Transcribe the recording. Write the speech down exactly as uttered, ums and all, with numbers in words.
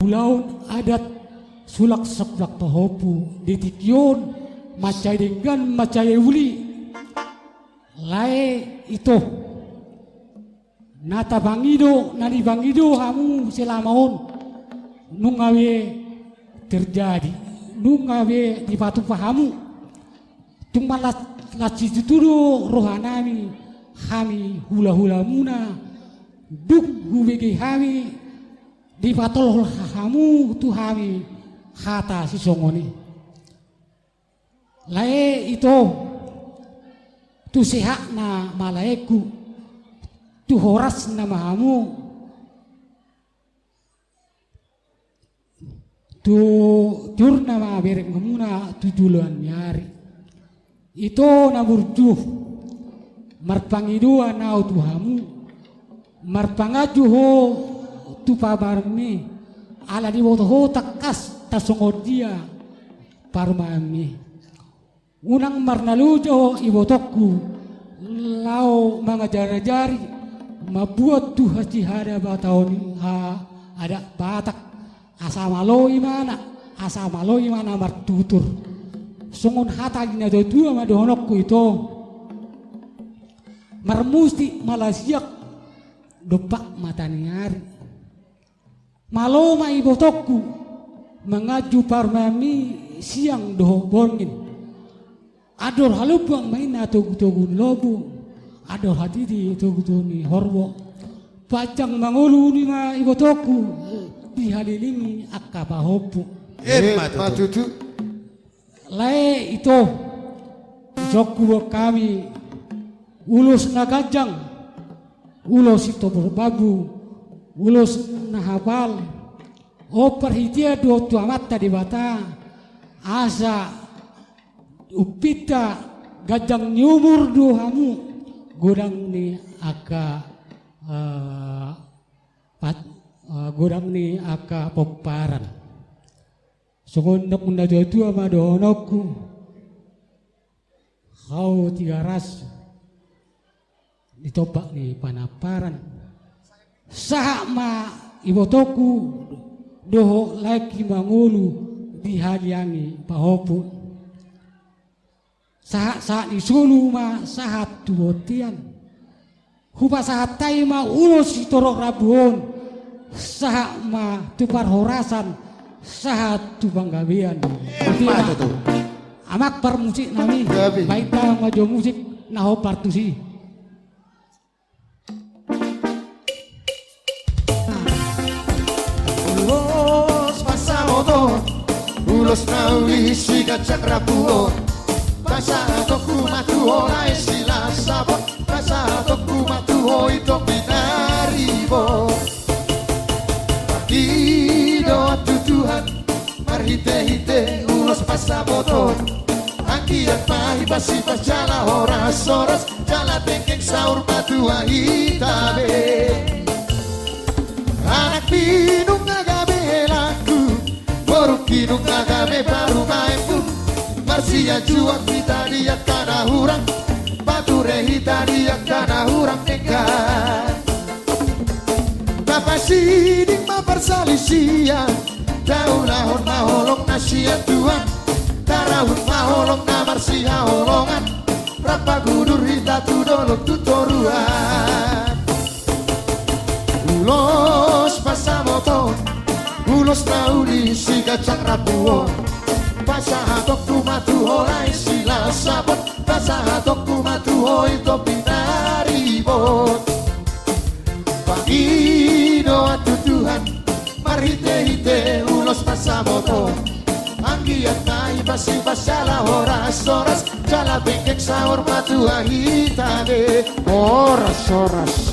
Ulaon adat sulak sakulak pahompu di tingki on, mansai denggan mansai uli. Lae ito. Na tapangido, na dipangido hamu selama on, nunga be terjadi, nunga be dipatupa hamu. Tung malas, las situtu do rohanami, hami hulahulamuna, dung hubege hami dipatolhas hamu tu hami hata sisongon i. Lae ito, tu sehatna ma laengku, tu horasna ma hamu, tu tiurna ma berengmuna tu joloan ni ari. Ito na burju, marpangidoan ahu tu hamu, marpanganju ho tu pamarmi, ala diboto ho tangkas tasongon dia parumaenmi. Unang marnaloja ho ibotongku, laho mangajarajari, mambuat tu hasihadabataon ha adat Batak, asa malo imana, asa malo imana martutur. Songon hata ni natuatua ma dohononku ito. Marmusik ma lasiak dompak mata ni ari. Malo ma ibotongku manganju parumaenmi siang dohot borngin. Andor halumpang ma inna togutogu ni lombu, andor hatiti togutogu ni horbo. Panjang mangolu ni ma ibotongku dihalilingi angka pahompu. Emma tutu. Lae ito, isongku dohot hami, ulos na ganjang, ulos sitopor bambu, ulos na hapal, on parhitean dohot tu Amanta Debata, asa umpinta ganjang ni umur do hamu, godang ni angka, eh, pat-, eh, godang ni angka pomparan. Songon na natuatua ma dohononku, hau Tigaras di topak ni panamparan. Sahat ma ibotongku dohot laengki mangolu dihalilingi pahompu. Sahat-sahat ni solu ma sahat tu bontean. Hupasahat hami ma ulos sitorop rambu on, sahat ma tu parhorasan, sahat tu panggabean. Emma tutu. Amang parmusiknami, gabe. Baen ma jo musik na hombar tusi. Ulos pansamoton, ulos na uli siganjang rambu on. Pasahatonku ma tu ho lae Silasabon, pasahatonku ma tu ho ito pinaribot. Pangidoan tu Tuhan, marhitehite ulos pansamoton. Anggiat ma hipasipas jala horashoras, jala penggeng saur matua hita be. Anakmi nunga gabe helangku, borungki nunga gabe parumaenmu. Marsianjuan hita di angka na hurang, pature hita di angka na hurang denggan. Tapasiding ma parsalisian, taulahon ma holong na sian Tuhan, tarahut ma holong na marsihaholongan, rap pagudur hita tu dolok tu toruan. Ulos pansamoton, ulos na uli siganjang rambu on. Pasahatonku ma tu ho lae Silasabon, pasahatonku ma tu ho ito pinaribot. Pangidoan tu Tuhan, marhitehite ulos pansamoton. Anggiat ma hipasipas jala horashoras, jala penggeng saur matua hita be. Horashoras.